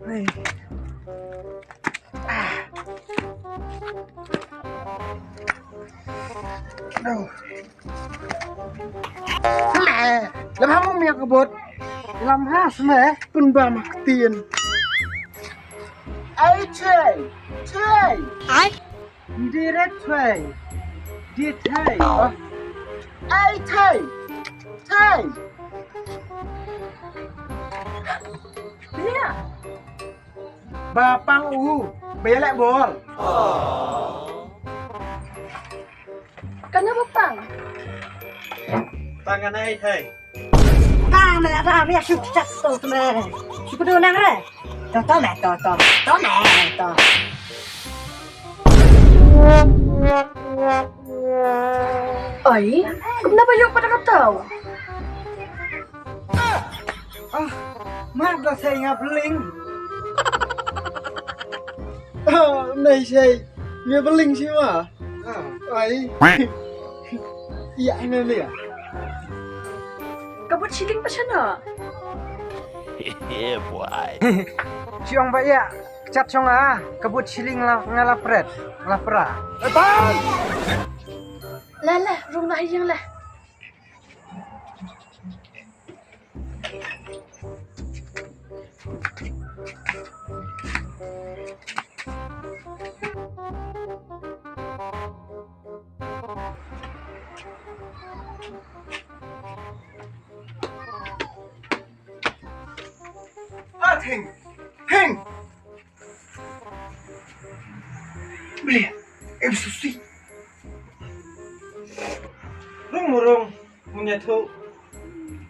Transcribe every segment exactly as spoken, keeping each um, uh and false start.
Hey. Ah. Aduh. Sma, lam ha mo mia ka bot. Lam ha sma, pun ba ma ktien. Ai chai, chai. Ai. Dire chai. Di chai. Oh. Ai chai, chai. Bia. Ba pang u, ba ïa leh bol. Kane ba pang. Pang kane ai thai. Pang me ra me shu chak to me. Shu kudu nang re. To to me to to. To me to. Ai, kumno ba ïoh pat ka tau? Ah, ma da sei nga bling. Ah, nei sei. Nga bling si ma. Ai. Ïa nga nia. Ka bot shilling pa shano? Yeah, boy. Shi ong ba ïa. Chat shong a, ka bot shilling la nga la pret, la pra. La la, rung la ïeng la. Ah, thing, thing. Blia, em susi. Rung mo rung, mo nia thu.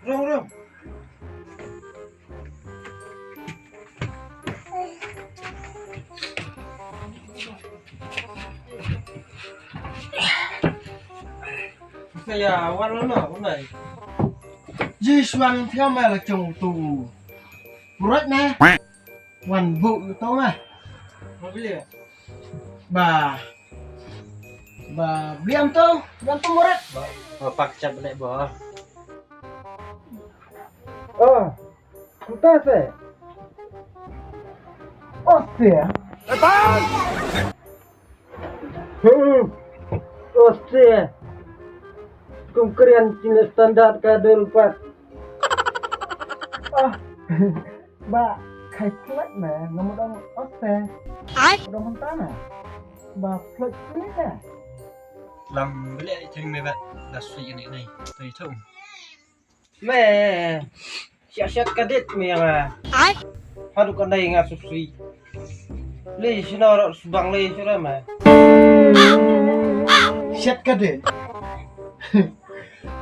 Rung rung. Saya wan lo no, unai. Jiswan thiam la chung tu. Murat na. Wan bu to ma. Ba beli ya? Ba. Ba beli am to, beli am to murat. Ba, ba pak chat beli ba. Oh, kuta se. Oh, se. Datang. Hmm. Oste. Kum krian kine standard ka dul pat. Ah. Ba kai klet me, namu dang oste. Ai. Dang mentana. Ba klet klet me. Lam beli ai thing me ba. Da sui ni ni. Tui thum. Me. Siat siat ka dit me nga. Ai. Haduh ka dei nga susi. Le sino ro subang le sura me. Siat ka dit.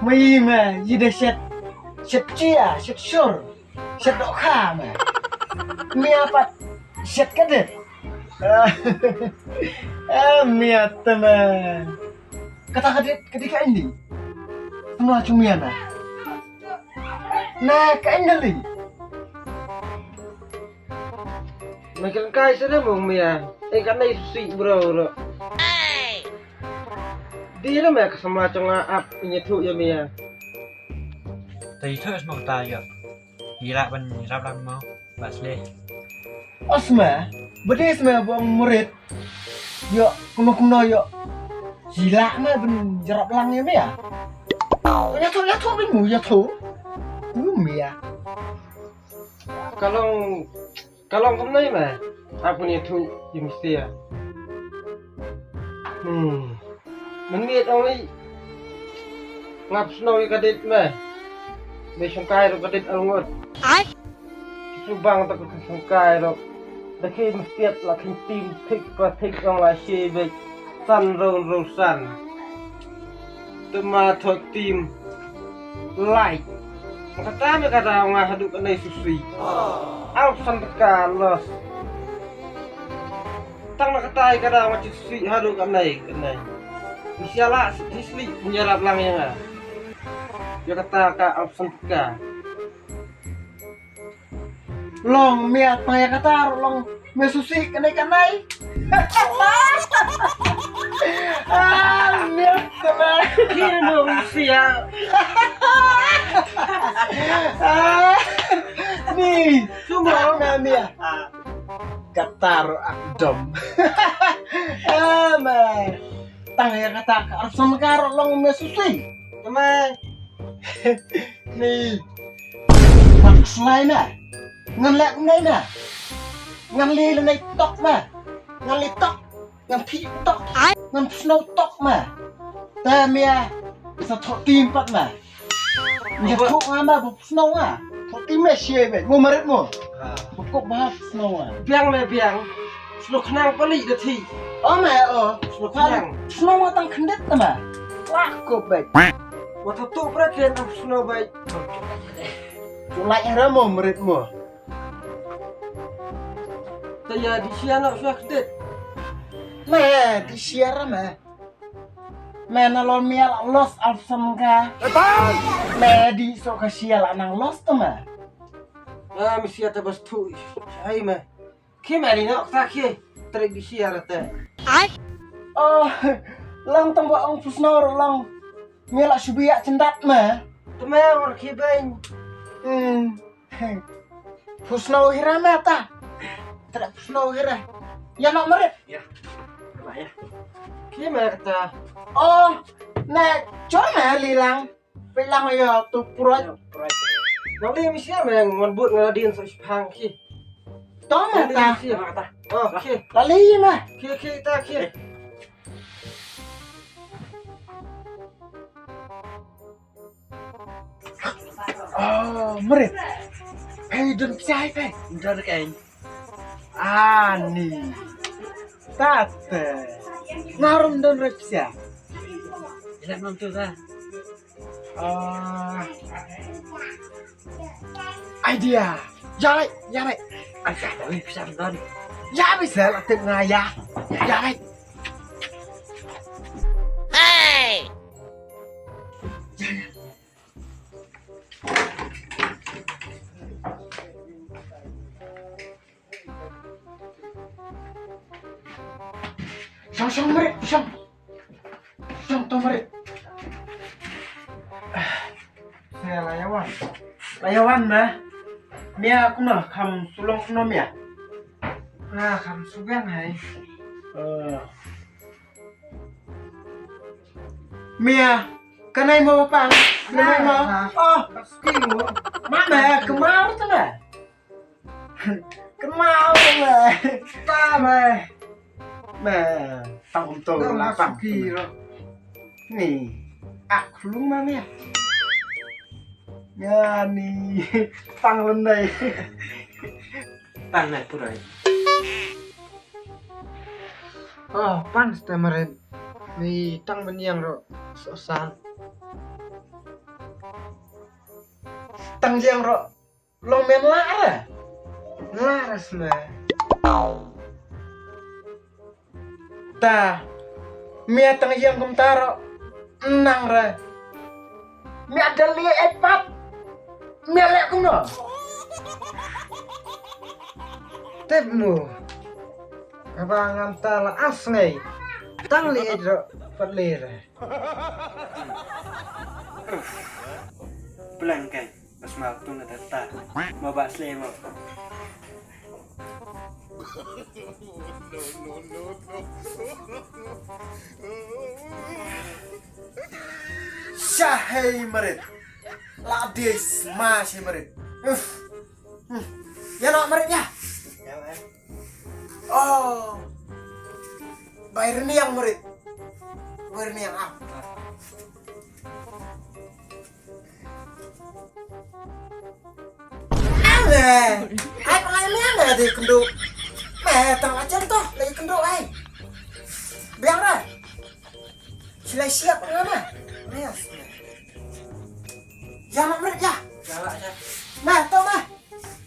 Mai me jida siat. Siat chia, siat sur. Siat dok kha me. Me apat siat ka dit. Ah, mia tama. Kata ka dit, ka dit ka indi. Tama chu mia na. Na ka indi li. Na ka kai sa na mong mia. Eh, ka nai susi bro ro. Di na mia ka samla chong ap nya thu ya mia. Tai thu sma ta ya. Ila ban rap lang mo. Ba sle. Asma, bade asma bong murit. Yo, kuno kuno yo. Sila ma ben jerap lang ya me ya. Ya tho, ya tho ben mu ya tho. Mu me ya. Kalong, kalong kumno ma. Aku ni thu ya mesti ya. Hmm. Mynmiet ong i. Ngap snow i ka dit me. Me shongkai ro ka dit alngot. Ai. Subang ta ka shongkai ro. Da ki mestiat la kin tim thik ka thik ong la shi be. San ro ro san. Te ma thok tim. Lai. Kata me kata nga haduh ka nai susi. Au san ka los. Tang na kata i ka dang ma chi sui haduh ka nai ka nai. Ni sia la hi sli ni rap lang ya nga. Ya kata ka option ka. Long mia tang ya kata long mia susi ka nai ka nai. Ah, mia ka nai. Kira dong sia. Ah, ni, cuma na ni. Kata ruh ak dom. Ah, ma. Tang ïa kata ka arsan ka ruh long me susi. Tama. Ni. Mat slai na. Ngan leh kumne na. Ngan li le nai tok na. Ngan li tok. Ngan phi tok. Ngan snow tok ma. Te mia sa thoh tim pat ma. Mia thoh nga ma bu snow nga. Thoh tim me shie be. Mo marit mo. Bu kop ba snow nga. Biang me biang. Snow khnang pali da thi. O ma o. Snow khnang. Snow nga tang khndet ma. Wah kop be. Wa thoh tu pra ken am snow be. Tu lai ra mo marit mo. Ta ya di sia na sua kdet. Me di sia ra me. Me na lon mia la los al sam ka. Me di so ka sia la nang los ta me. Ah, mi sia ta bas tu. Ai me. Ki me di no ta ki. Trek di sia ra te. Oh, lang tang ba ong pusno ro lang. Mia la shubi ya cendat me. Te me war ki ben. Hmm. Pusno hira me ta. Tra pusno hira. Ya no marit. Ya. Ba ya. Ki me ta. Oh, ne chon me li lang. Pe lang ya tu purot. Nang li mi sia me ngon but ngon din so shpang ki. To me ta. Oh, ki. Lali me. Ki ki ta ki. Oh, marit. Pei don pisa pei. Don kein. Ani. Tate. Ngarum don re pisa. Ila mam tu ta. Ah. Idea. Ya re, ya re. Ai ka wi pisa don. Ya bisa la tip nga ya. Ya re. Hey. Shong shong marit shong. Shong to marit. Sia la yawan. La yawan na. Mia kumno kham sulong kumno mia. Na kham subeng hai. Eh. Mia, kanai mo pa? Kanai mo? Oh, ski mo. Mama, kemau tu na. Kemau na. Ta ma. Ma, tang kum tu lapang. Ni, ak lung ma mia. Ya ni, tang lendai. Tang nai purai. Oh, pan ste marit. Ni tang ban yang ro. So san. Tang yang ro. Long men la ra. La ra sma. Ta. Mia tang yang kum ta ro. Nang ra. Mia dali ai pat. Mia le kum no. Tip mu. Kaba ngam ta la as ngai. Tang li ej ro pat li re. Plan kai. Pas ma tu na ta ta. Ma ba sle mo. Shahei marit. La dis ma shahei marit. Uf. Hmm. Ya no marit ya. Oh. Bayar ni yang marit. Bayar ni yang ah. Ame. Ai pa ame ame de kendo. Me tang ajan to lagi kendo ai. Biang ra. Sila siap ngama. Yes. Ya mak marit ya. Galak ya. Mah, to mah.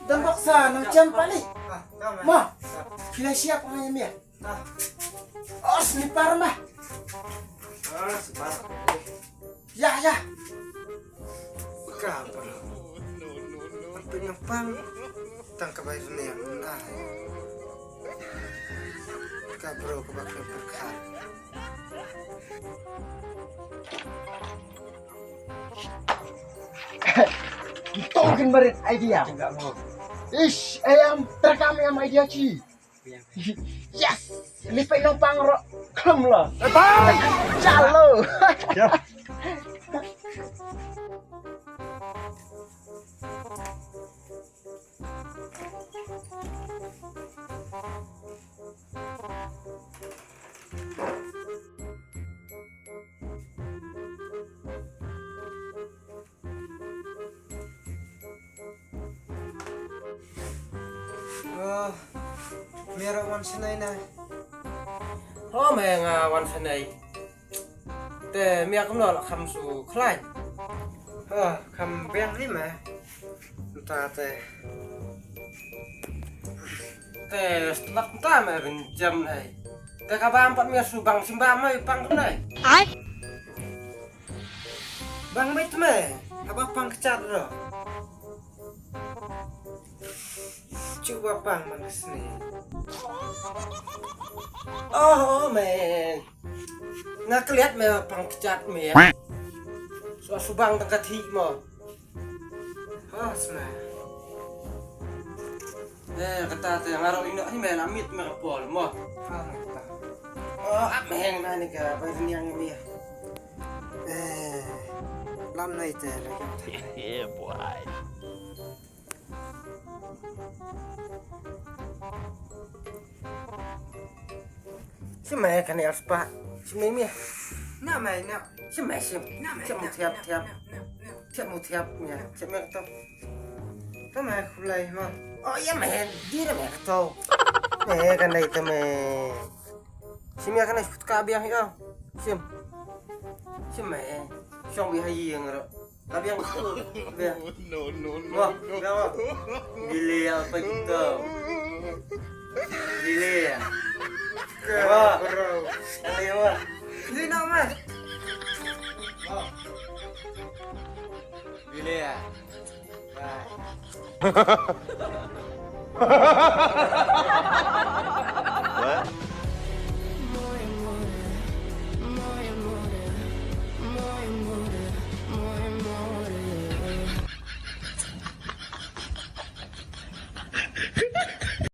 Dan baksa nang jam pali. Mah. Sila siap ngama ya. Oh, slipar mah. Ah, slipar. Ya, ya. Ka bro. Apa nyapang? Tang ka bai rene yang ai. Ka bro ka bak berkat. To kin barit idea. Ish, ayam terekam ayam idea chi. Yes. Lipit nong pang ro. Klem la. Chalo. Oh, mera wan snei na. Oh, me nga wan snei. Te mia kumno la kham su khlaiñ. Oh, kham biang hi me. Ta te. Te stlak ta me bin jam nai. Te ka bam pat mia su bang sim bam mai pang nai. Ai. Bang mai tme. Haba pang kchat ro. Cuba pang man sini. Oh, oh, man. Nga keliat me pang kejat me. Suba subang tang ka thik mo. Oh, sma. Eh, kata te nga rau ina hi me na mit me ka pol mo. Ah, kata. Oh, ap me heng na ni ka bai niang me. Eh, lam nai te la. Yeah, boy. Shi mai kane arspa. Shi mai mia. Na mai na. Shi mai shi. Na mai. Shi mu thiap thiap. Thiap mu thiap mia. Shi mai to. To mai khulai mo. Oh ya mai. Di na mai to. Mai kane to mai. Shi mai kane shut ka biang hi oh. Shi. Shi mai. Shong bi ha yi yang ro. Ka biang. Biang. No, no, no. Wah, no. Biang wah. Gile ya apa gitu? Gile ya. Wah. Gile ya wah. Gile nak mah. Gile ya. Wah.